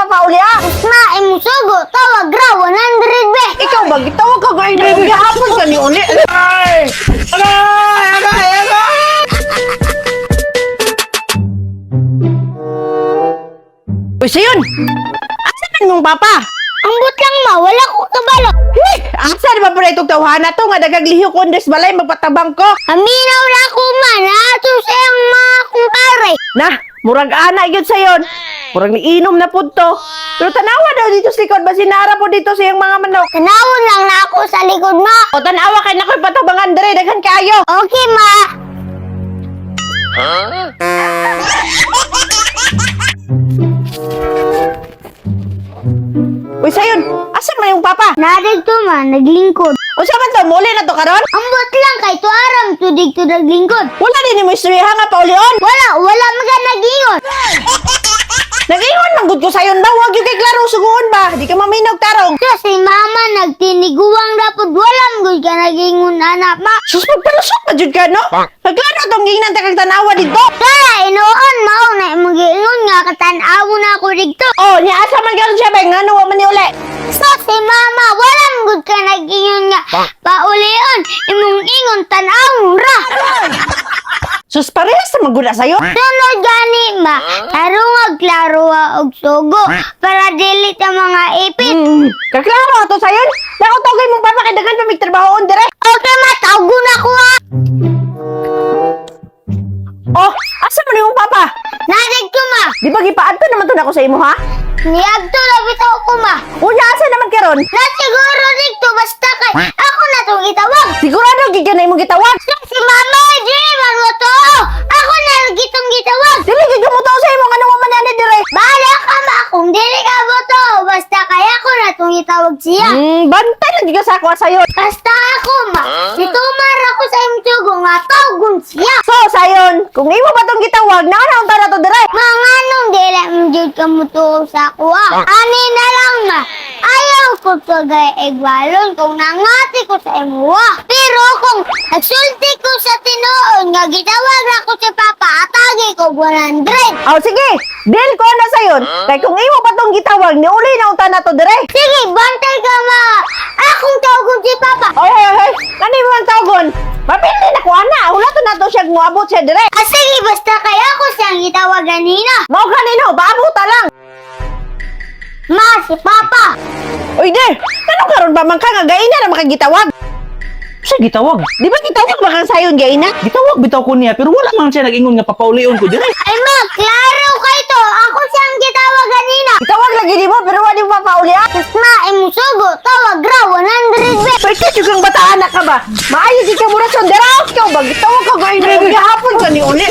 papauli ah. Ma, imong sugo, tawag ra 100 be. Ikaw ba gitawag ka gay na gihapon ka ni uli. Ay! Aray! Aray! Aray! Uy, sayon. Asa man mong papa? Ambot lang ma, wala ko kabalo. Hey, asa di ba pala itong tawhana to nga dagaglihok ko des balay magpatabang ko. Aminaw na ako ma, naato sa iyang mga kumpare. Na, murag ana gyud sayon. Murag niinom na pud to. Pero tanawa daw dito sa likod ba sinara po dito sa iyang mga manok. Tanawon lang na ako sa likod ma. O tanawa kay nakoy patabangan dire daghan kaayo. Okay ma. Uy, sayon, asa man yung papa? Narito ma, naglingkod. Unsa man to muli na to karon? Ambot lang kay tuaram to dito naglingkod. Wala din mo istorya nga paulion. Wala, wala maga nagingon. Nag-ingon man gud ko sayon ba? Wag gyud kay klaro suguon ba? Di ka maminog tarong. So, si mama nagtiniguang dapat wala gud ka nagingon anak ma. Sus, magpalusot pa jud ka no? Nagklaro tong gingnan ta kag tanawa dito. Kaya inuon mao na imong giingon nga katan-aw na ako didto. Oh, niya asa man karon siya ba ngano wa man ni uli? So si mama wala gud ka nagingon nga paulion imong ingon tan-aw ra. Sus, parehas sa maguna sayo. Sunod gani ma, tarungag klaro wa og sugo para dili ta mga ipit. Kaklaro ato sayon. Dako tawgay mong papa kay daghan pa mig trabahoon dire. Okay ma, tawgon ako ha. Oh, asa man imong papa? Nadig ko ma. Di ba gipaadto naman to nako sa imo ha? Niadto na bitaw ko ma. Unya asa naman karon? Na siguro dito basta kay ako na tong gitawag. Sigurado gid ka na imong gitawag. So, si mama di man mo to. Ako na lagi tong gitawag. Dili gid mo sa imo ngano wa man ani dire. Bahala ka ma kung dili ka mo to. Basta kay ako na tong gitawag siya. Bantay lang gid ka sa ako sayon. Basta ako ma. Si Tumar ako sa imong sugo nga tawgon siya. So, sayon, kung imo ba tong gitawag, naa na unta na to dire. Mga nung dili mo jud ka mo tuo sa kuha. Ani na lang ma. Ayaw ko tagay igwalon kung nangati ko sa imuha. Pero kung nagsulti ko sa tinuod nga gitawag na ko si Papa, atagi ko 100. Oh, sige. Deal ko na sayon. Kay kung imo pa tong gitawag, niuli na unta na to dire. Sige, bantay ka ma. Akong tawagon si Papa. Oy, oy, oy. Kani mo ang tawagon? Mapili na ko ana. Hulato na to siya moabot siya dire. Ah, sige, basta kaya ko siyang gitawag ganina. Mao kanino, baabuta lang. Ma, si Papa. Oy, der. Kano karon ba man ka nga gaina na makagitawag? Siya gitawag. Di ba gitawag ba kang sayon gaina? Gitawag bitaw ko niya pero wala man siya nag-ingon nga papaulion ko dire. Ay ma, klaro kay to. Ako siyang gitawag ganina. Gitawag lagi nimo pero wa nimo papauli ah. Ma, imong sugo, tawag ra 100 be. Pwede jud kang bataan na ka ba? Maayo di ka mo rason dira. Ikaw ba gitawag ka gaina? Gihapon ka ni uli.